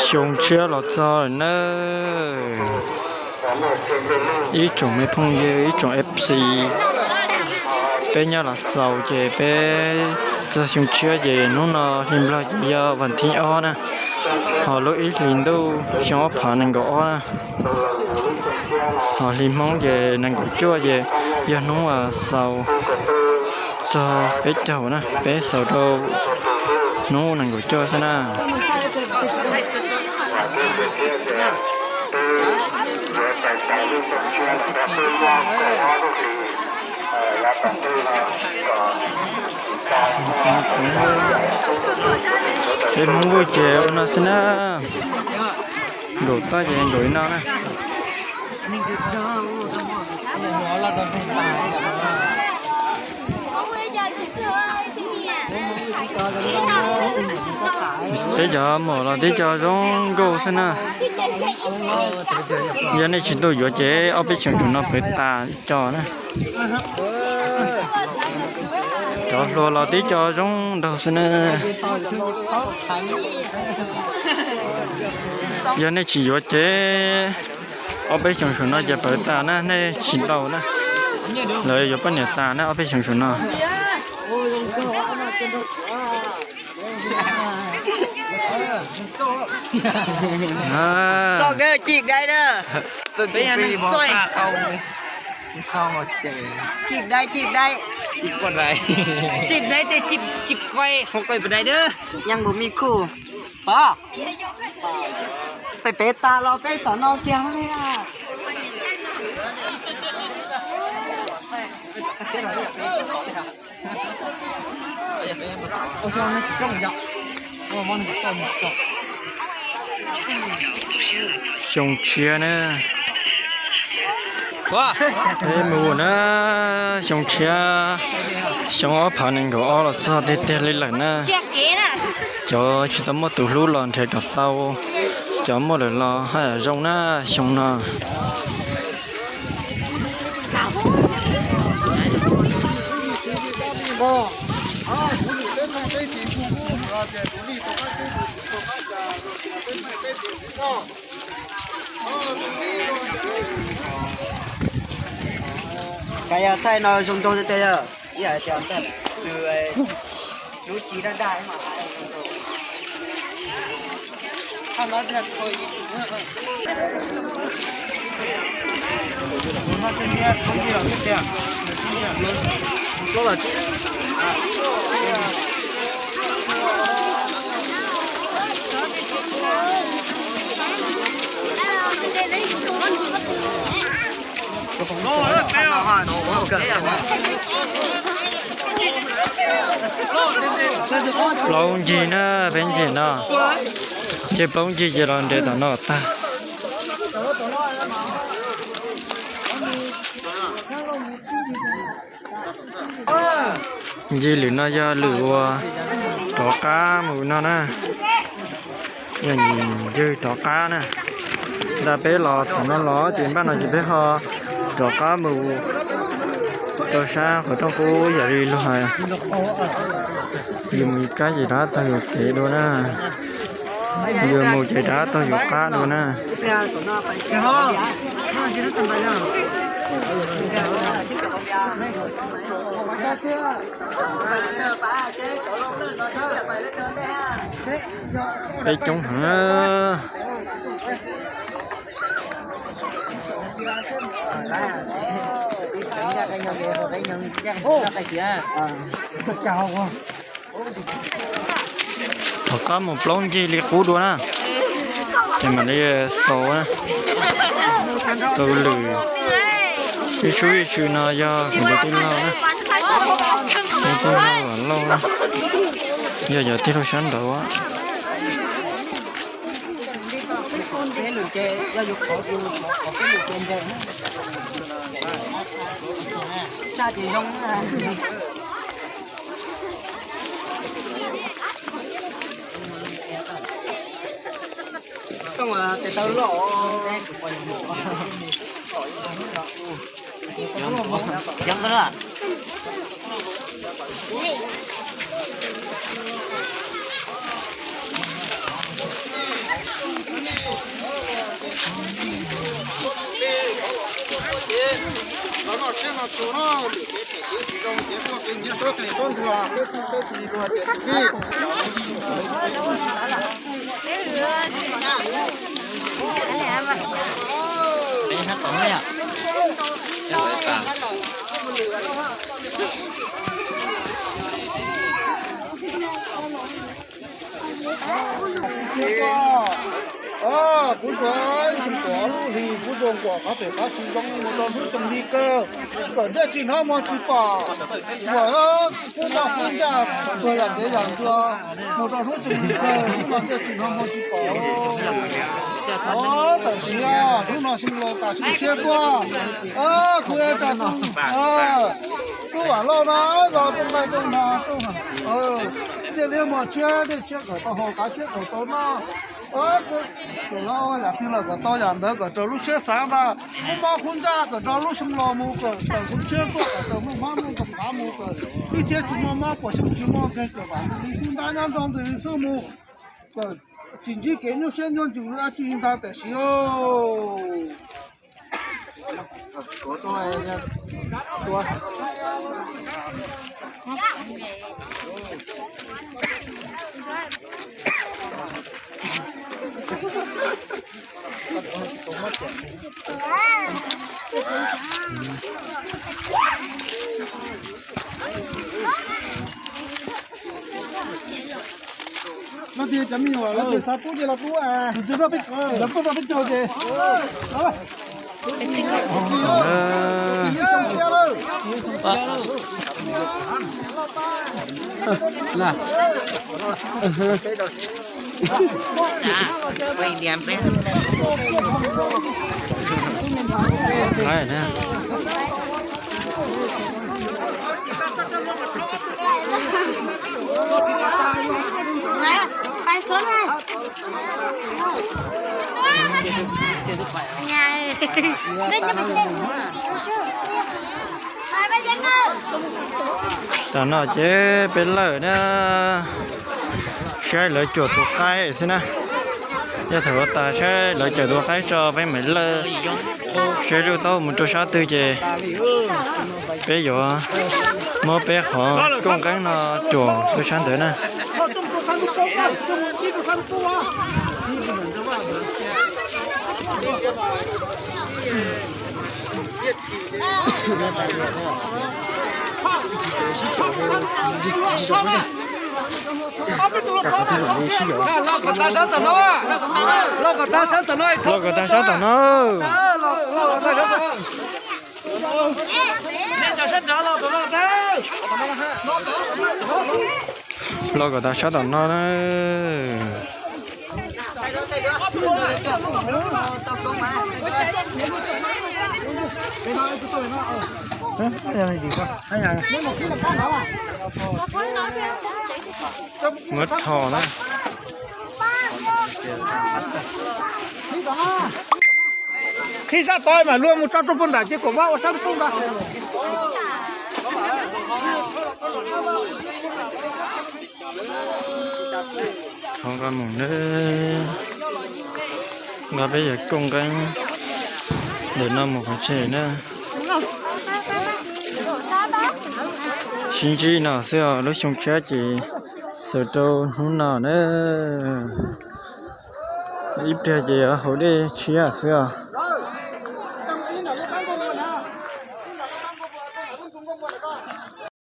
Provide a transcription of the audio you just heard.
Xyoo tshiab los txog lawm na. Ib tsoom me phooj ywg, ib tsoom F C, peb nyob Los Xaus ces peb txog xyoo tshiab ces hnub no hli Nplog ces yog vas thib ob na, ho lub ib hlis ntuj xyoo ob phav nees nkaum ob na, ho hli Hmoob ces nees nkaum cuaj ces yog hnub Xaus txog peb caug na, peb xaus rau hnub nees nkaum cuaj xwb na. Peb Hmoob Vwj ces ua no xwb na, nkaum toj ces nkaum li no na. Tib cov muam los tib co zoo nkauj xwb na. Yog nej tsis tau yuav ces ob peb xyoos tsaum no pawv tas co na. Cov hluas los tib co zoo nraug xwb na. Yog nej tsis yuav ces ob peb xyoos saum no ces pawv tas na, nej tsis tau na. Lawv yuav poj niam tas na ob peb xyoos saum no. Tsis dai, tsis dai. Tsis dai tes tsis koi, ho koi puas dai dab. Yeej npaum me kuj pom. Peb pem tas los peb tom no kiag li. Xyoo tshiab na. Peb mus na, xyoo tshiab, xyoo ob phav nees nkaum ob los txog tiag tiag li lawm na. Cov tsis tau muaj tus hlub los nrhiav kom tau, cov muaj lawm los haj yam zoo na xyoo no. Cas yog thaij no zoo nraug tiag tiag yog ib yam tias nws lub ci daj daj mas. Plaub ncig na, peb ncig no, ces plaub ncig ces los nres tom no tag. Ncig lwm no yog lwm uas rov qab mus no na, yog ncig rov qab na. Nram peb los thaum no los ces npaj no ces peb ho rov qab mus rau sab qhov rooj qub yam li luag hais. Yus mus ib kab ces rov qab taug yuav kev dua na. Yus mus ces rov qab taug yuav qab dua na. Peb coob heev. Rov qab mus plaub ncig li qub dua na, ces mam li xaus na. Tus lwm ib sub ib sw no yog kuv tus tij laug na, tus tij laug Vam Lauj na, yog cov tij laug sab nraud. Kuv tsuas ib xyoos kaum ob lub hlis, kuv tsuas nkuam qhov pem qhov tsis zoo mus rau hnub tsoom hli kawg, kom ntiaj tsis hnov muag tsis pom. Kuv noj kuv ncaj, tuag yam ntev yam ncua mus rau hnub tsoom hli kawg, hnub no ntiaj tsis hnov muag tsis pom. Tam sim hnub no xyoo laus tas xyoo tshiab tuaj, kuv ua rau tub Vam Lauj no los rooj nqaij rooj no, thiaj li muaj tshiab dej tshiab kom tau haus, qav tshiab kom tau noj. Tus no yam twg los kom tau yam ntawd, kom raws lub siab xav ntag. Muaj mob kub ntaj kom rau lub xyoo laus mus, kom raws xyoo tshiab tuaj, kom raws muaj mob muaj ntoos qav mus, kom ib txhiab tsis muaj mob, puas xyoo tsis muaj nkeeg, kom vam li kub ntab nyob nrog ntws li xwb mus, kom tsis ntsib kev nyuaj siab nyuaj ntsws dab tsi ntag tam sim. No tias cov me nyuam lawv tias xav pub ces los pub, lawv pub rau peb caug ces. Tam no ces peb lawm na, saib lawv cuam tus qaib xwb na. Yog thaum ua tas saib lawv cuam tus qaib tso peb mam lawj, saib lub taub mus rau sab twg ces peb yuav muab peb qhov rooj nqeeb no cuam rau sab ntawd na. Los kom tag sab tom no, los kom tag sab tom no. Los kom tag sab tom no na. Muab rho na. Qhib sab tod mas luag mus tso rau puag nram ces kom vaj ua sab roob ntag. Thov nqa mus na, nqa peb yawg Kooj Nqeeb ntawm no mus qhov tsev na. Sib ntsib no xwb os, lub xyoo tshiab ces xaus rau hnub no na. Ib pliag ces yuav haus dej tshiab xwb os.